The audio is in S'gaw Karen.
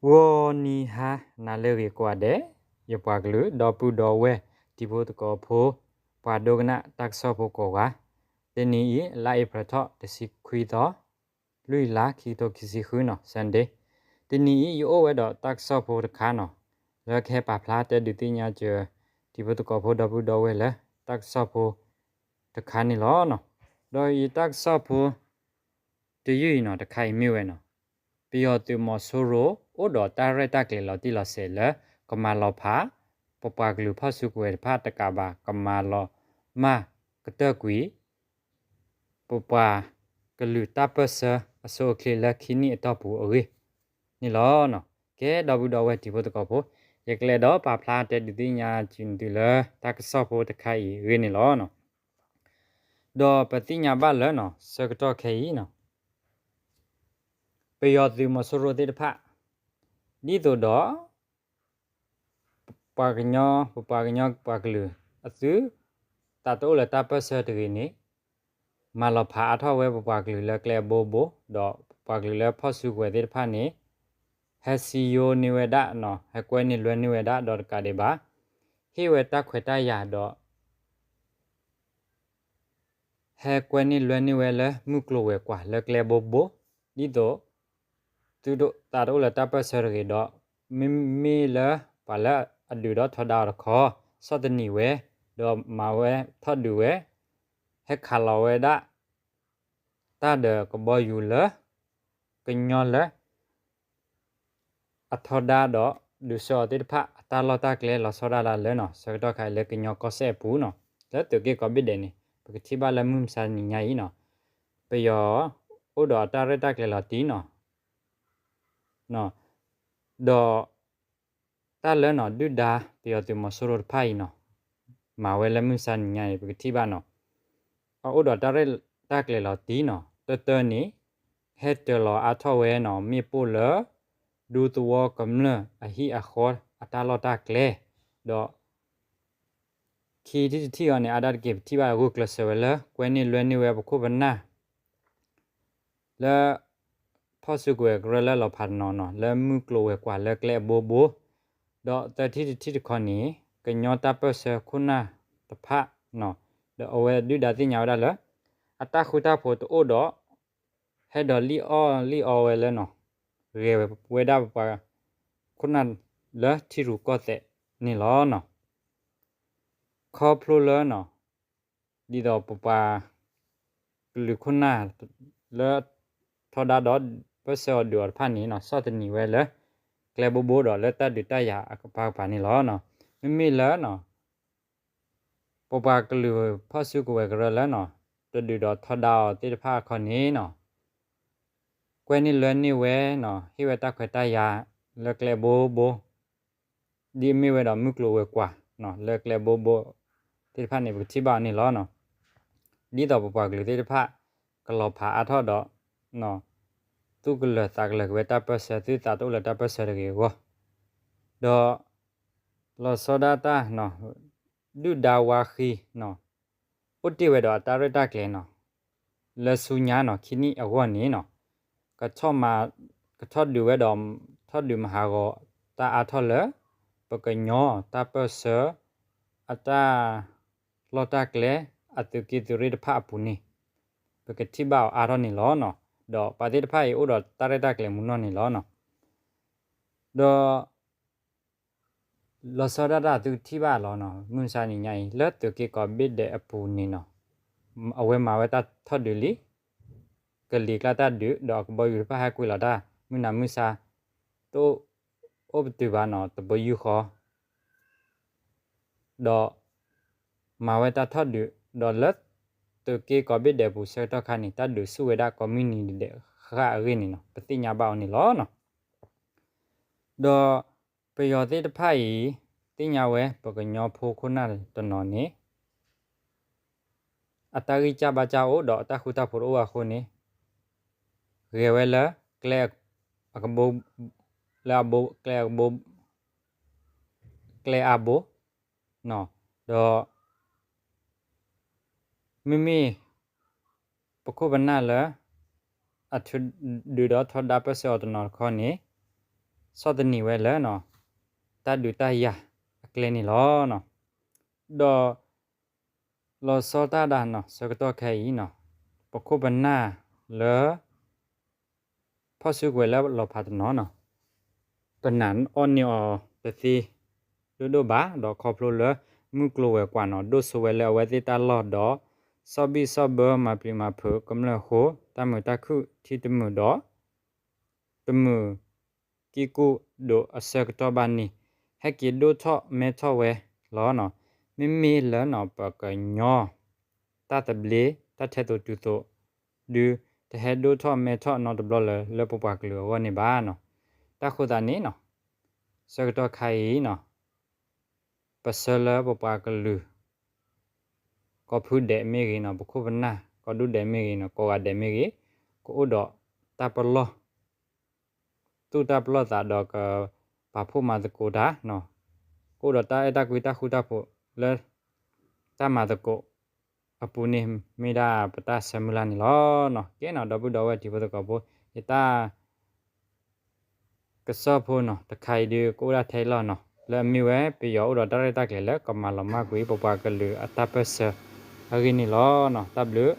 ဂီၤနံၤဟါနၤလၢအဂ့ၤကိးဂၤဒဲး, ယပှၤကလုာ် ဒီပုၢ်ဒီဝဲၢ် တံၤဖိသကိးဖိ ပှၤဒိကနၣ်တၢ်ကစီၣ်ဖိကိးဂၤ, တနံၤအံၤ လါအ့ဖြ့ၣ်ထီၣ် တဆံခွံသီ, လွံၢ်လါ ခံကထိခံဆံဃုနီၤ, Sunday. တနံၤအံၤ ယအိၣ်ဝဲဒီးတၢ်ကစီၣ်ဖိတခါနီၤ, လၢကဟဲပာ်ဖျါတဲဒုးသ့ၣ်ညါစၢၤ တံၤဖိသကိးဖိ ဒီပုၢ်ဒီဝဲၢ်လၢ တၢ်ကစီၣ်ဖိတခါန့ၣ်လီၤ. ဒီးယတၢ်ကစီၣ်ဖိ တယုၢ်အံၤနီၤ တခါအံၤမ့ၢ်ဝဲနီၤ, ပယီၤသုးမီၤစိရိၤ အိၣ်ဒီးတၢ်ရဲၣ်တၢ်ကျဲၤလီၤတံၢ်လီၤဆဲးလၢ ကမၤလီၤဖး ပပှၤကလုာ်ဖီၣ်စုကဝဲၤတဖၣ်တကးဘၣ် ကမၤလီၤမၢ်ကတၢၢ်ကွံာ် ပပှၤကလုာ်တၢ်ပၢၢ်ဆၢအဆိအချ့လၢခံနံၣ်အတီၢ်ပူၤအဂ့ၢ်န့ၣ်လီၤ. ကဲ ဒီပုၢ်ဒီဝဲၢ်တံၤဖိသကိးဖိ, ယကလဲၤဒီးပာ်ဖျါတဲဒုးသ့ၣ်ညါစၢၤနသုလၢ တၢ်ကစီၣ်ဖိတခါအံၤအဂ့ၢ်န့ၣ်လီၤ. ဒီးပသ့ၣ်ညါဘၣ်လၢနီၤ ဆၢကတီၢ်ခဲအံၤနီၤ ပယီၤသုးမီၤစိရိၤသ့ၣ်တဖၣ် ဒ်သိးဒီး ပှၤကညီ ပပှၤကညီပှၤကလုာ်အသုး သးတအိၣ်လၢတၢ်ပၢၢ်ဆၢတဂ့ၤန့ၣ် မၤလီၤဖးအါထီၣ်ဝဲပပှၤကလုာ်လၢကျဲအဘိဘိ, ဒီးပပှၤကလုာ်လၢဖီၣ်စုကဝဲၤသ့ၣ်တဖၣ်န့ၣ် ဟဲစံယိန့ၢ်ဝဲဒၣ်နီၤ, ဟဲကွဲန့ၢ်လွဲန့ၢ်ဝဲဒၣ် ဒီးတကးဒံးဘၣ် ဟ့ၣ်ဝဲတၢ်ခွဲးတၢ်ယာ်ဒီး ဟဲကွဲန့ၢ်လွဲန့ၢ်ဝဲလၢမုၢ်ကျိၤဝဲၤကွာ်လၢကျဲဘိဘိ, ဒ်သိး သုတသးတအိၣ်လၢတၢ်ပၢၢ်ဆၢတဂ့ၤဒီး မ့မ့ၢ်လၢပှၤလၢအဒုးဒီးထီဒါအီၤတခီ ဆီၣ်သနံးဝဲ ဒီးမၤဝဲထီၣ်ဒုးဝဲ ဟဲခးလီၤဝဲဒၣ် တၢ်ဒီးကဘီယူၤလၢ ကညီလၢ အထီဒါဒီး ဒုးဆှၢအီၤသ့ၣ်တဖၣ် အတၢ်လီၢ်တၢ်ကျဲလီၤဆီဒၣ်တၢ်လၢနီၤ ဆၢကတီၢ်ခါအံၤလၢကညီကီၢ်စဲၣ်အပူၤနီၤ လၢသုးက့ကိးဘ့ၣ်ဒဲးန့ၣ် ပကထံၣ်ဘၣ်လၢမုၢ်မဆါနံၤညါအံၤနီၤ ပယီၤအိၣ်ဒီးအတၢ်ရဲၣ်တၢ်ကျဲၤလီၤတံၢ်နီၤ ဒီး တၢ်လၢနီၤ ဒုၣ်ဒါပယီၤသုးမီၤစိရိၤတဖၣ်အံၤနီၤ မၤဝဲလၢမုၢ်မဆါနံၤညါအံၤ ပကထံၣ်ဘၣ်နီၤ အအိၣ်ဒီးတၢ်ရဲၣ်တၢ်ကျဲၤလီၤတံၢ်နီၤ တၢတၢန့ၣ် ဟဲတၢၤလီၤအါထီၣ်ဝဲနီၤ မ့ၣ်ပိၢ်လၢ ဒူသဝီကမျၢၢ်အဟံၣ်အဃီအတၢ်လီၢ်တၢ်ကျဲ ဒီး ခံထံၣ်တထံၣ်အံၤန့ၣ် အါဒၣ်တက့ၢ် ပထံၣ်ဘၣ်ဂုာ်ကျဲးစၢးဝဲလၢ ကွဲန့ၢ်လွဲန့ၢ်ဝဲပခိၣ်ပနၢ် လၢ ဖီၣ်စုကဝဲၤကရၢလၢလီၤဖးတနီၤနီၤ လၢမုၢ်ကျိၤဝဲၤကွာ်လၢကျဲအဘိဘိ, ဒီးသၢထံၣ်တထံၣ်တခီန့ၣ် ကညီတၢ်ပၢၢ်ဆၢခိၣ်နၢ်တဖၣ်နီၤ ဒီးအဝဲဒုၣ်ဒါသ့ၣ်ညါဝဲဒၣ်လၢ အတၢ်ဃူတၢ်ဖိးတအိၣ်ဒီး ဟဲဒီးလံၣ်အီၣ်လံၣ်အီဝဲလၢနီၤ ဂဲၤဝဲဒၣ်ပပှၤခိၣ်နၢ်လၢထံရူၢ်ကီၢ်သဲးန့ၣ်လီၤနီၤ ခီဖျိလၢနီၤ ဒ်သိးပပှၤကလုာ်ခိၣ်နၢ်လၢ ထီဒါဒီးပၢၢ်ဆၢအီၤဒုးအီၤတဖၣ်န့ၣ်နီၤ ဆီၣ်သနံးဝဲလၢ ကျဲဘိဘိဒီးလၢတၢ်ဒုးတၢ်ယၤအကပၤကပၤန့ၣ်လီၤ. မ့မ့ၢ်လၢနီၤ ပပှၤကလုာ်ဖီၣ်စုကဝဲၤကရၢလၢနီၤ တဒုးဒီးထီဒါအီၤသ့ၣ်တဖၣ်အခီန့ၣ်နီၤ ကွဲန့ၢ်လွဲန့ၢ်ဝဲနီၤ ဟ့ၣ်ဝဲတၢ်ခွဲးတၢ်ယာ်လၢကျဲဘိဘိ ဒ်အမ့ၢ်ဝဲဒီးမုၢ်ကျိၤဝဲၤကွာ် လၢကျဲဘိဘိသ့ၣ်တဖၣ်န့ၣ် ပကထံၣ်ဘၣ်အီၤန့ၣ်လီၤ. ဒ်သိးပပှၤကလုာ်သ့ၣ်တဖၣ် ကလီၤဖးအါထီၣ်ဒီး သူၣ်ကလၢၤသးကလၢၤက့ၤဝဲတၢ်ပၢၢ်ဆၢ သုသးတအိၣ်လၢတၢ်ပၢၢ်ဆၢတဂ့ၤအဂီၢ်, ဒီး လီၤဆီဒၣ်တၢ် ဒုၣ်ဒါဝါဃံ အိၣ်တ့ၢ်ဝဲဒီးအတၢ်ရဲၣ်တၢ်ကျဲၤနီၤ လၢဆူညါနီၤ ခံနံၣ်အဂီၢ်န့ၣ်နီၤ ကထီၣ်မၤ ကထီၣ်ဒုးဝဲဒီး ထီၣ်ဒုးမၤဟးဂီၤတၢ်အါထီၣ်လၢ ပကညီတၢ်ပၢၢ်ဆၢ အတၢ်လီၢ်တၢ်ကျဲ အသုးက့သုးရ့ၣ်တဖၣ်အပူၤန့ၣ် ပကထံၣ်ဘၣ်အီၤအါထီၣ်န့ၣ်လီၤ. ဒီးပှၤသ့ၣ်တဖၣ်အံၤအိၣ်ဒီးတၢ်ရဲၣ်တၢ်ကျဲၤမူနီၢ်န့ၣ်လီၤ. ဒီး လီၤဆီဒၣ်တၢ်သုကထံၣ်ဘၣ်လီၤနီၤ မုၢ်မဆါနံၤညါအံၤ လၢသုးက့ကိးဘ့ၣ်ဒဲးအပူၤန့ၣ်နီၤ အဝဲမၤဝဲတၢ်ထီၣ်ဒုးလံ ကလံၤကျါတၢ်ဒုး ဒီးအကဘီယူၤတဖၣ်ဟဲကွံာ်လီၤတၢ် မုၢ်နၤမုၢ်ဆါ တအိၣ် အိၣ်ပတုာ်ဘၣ်နီၤ တဘိယူၢ်ဃီ ဒီး မၤဝဲတၢ်ထီၣ်ဒုး ဒီးလၢ သုးက့ကိးဘ့ၣ်ဒဲးပူၤဆၢကတီၢ်ခါန့ၣ် တၢ်ဒုးဆူၣ်ဝဲဒၣ်ကိးမုၢ်နံၤဒဲးဃၣ်အဂ့ၢ်န့ၣ်နီၤ ပသ့ၣ်ညါဘၣ်အီၤန့ၣ်လီၤ. ဒီးပယီၤသ့ၣ်တဖၣ်အံၤ သ့ၣ်ညါဝဲပကညီဖိခိၣ်နၢ်တနီၤန့ၣ် အတၢ်ဂံၢ်စၢ်ဘါစၢ်အိၣ်ဒီးအတၢ်ဃူတၢ်ဖိးတအိၣ်အဃိန့ၣ် ဂဲၤဝဲလၢ ကျဲအကဘိ လၢအဘိ ကျဲအကဘိ ကျဲအါဘိ ဒီး မ့မ့ၢ် ပခိၣ်ပနၢ်လၢ အထုးဒုးဒီးထီဒါပၢၢ်ဆၢအီၤတနီၤတခီန့ၣ် ဆီၣ်သနံးဝဲလၢ တၢ်ဒုးတၢ်ယၤအကျဲန့ၣ်လီၤ. ဒီး လီၤဆီတၢ်ဒၣ်နီၤ ဆၢကတီၢ်ခဲအံၤနီၤ ပခိၣ်ပနၢ်လၢ ဖီၣ်စုကဝဲၤလၢလီၤဖးတနီၤနီၤ ပနာ်အီၣ်န့ၢ်အီၤတသ့ဒိၣ်ဒိၣ်ဘၣ် ဒီးခီဖျိလၢ မုၢ်ကျိၤဝဲၤကွာ်နီၤ ဒိၣ်စိဝဲလၢအဝဲသ့ၣ်တၢ်လီၢ်ဒီး ဆီၣ်ဘံၣ်ဆီၣ်ဘၢမၤပျံၤမၤဖုးကမျၢၢ်အဃိ တၢ်မုာ်တၢ်ခုၣ်ထံတမုာ်ဒီး တမုာ်ကံၢ်ကူၣ်ဒိးအဆၢကတီၢ်ဘၣ်န့ၣ် ဟဲက့ၤဒိၣ်ထီၣ်မဲထီၣ်ဝဲလီၤနီၤ. မ့မ့ၢ်လၢနီၤ ပကညီ တၢ်သဘျ့ တၢ်ထဲသိးတုၤသိး ဒုးတဟဲဒိၣ်ထီၣ်မဲထီၣ်နီတဘျီလၢၤ လၢပပှၤကလုာ်အဂီၢ်န့ၣ်ဘၣ်နီၤ. တၢ်ဃိသတးန့ၣ်နီၤ ဆၢကတီၢ်ခါအံၤနီၤ ပဆၢလၢပပှၤကလုာ် ကိးဖုဒဲးမ့ၢ်ဂ့ၤနီၤ ပခိၣ်ပနၢ် ကိးဒူၣ်ဒဲးမ့ၢ်ဂ့ၤနီၤ ကိးဂၤဒဲးမ့ၢ်ဂ့ၤ ကအိၣ်ဒီးတၢ်ပလီၢ် သူၣ်တၢ်ပလီၢ်သးဒီးကပာ်ဖှိၣ်မၤသကိးတၢ်နီၤ ကအိၣ်ဒီးတၢ်အဲၣ်တၢ်ကွံတၢ်ဃူတၢ်ဖိးလၢ တၢ်မၤသကိးအပူၤန့ၣ် မ့ၢ်ဒၣ်ပတၢ်ဆၢမုၢ်လၢ်န့ၣ်လီၤ. ကဲနီၤ ဒီပုၢ်ဒီဝဲၢ်တံၤဖိသကိးဖိ ယတၢ် ကစီၣ်ဖိနီၤ တခါအံၤဒုး ကအိၣ်ဒၣ်ထဲအံၤလီၤနီၤ လၢအမ့ၢ်ဝဲ ပယီၤအိၣ်ဒီးတၢ်ရဲၣ်တၢ်ကျဲၤလၢကမၤလီၤမၢ်ကွံာ် ပပှၤကလုာ်အတၢ်ပၢၢ်ဆၢအဂ့ၢ်န့ၣ်လီၤနီၤ. တၢ်ဘျုး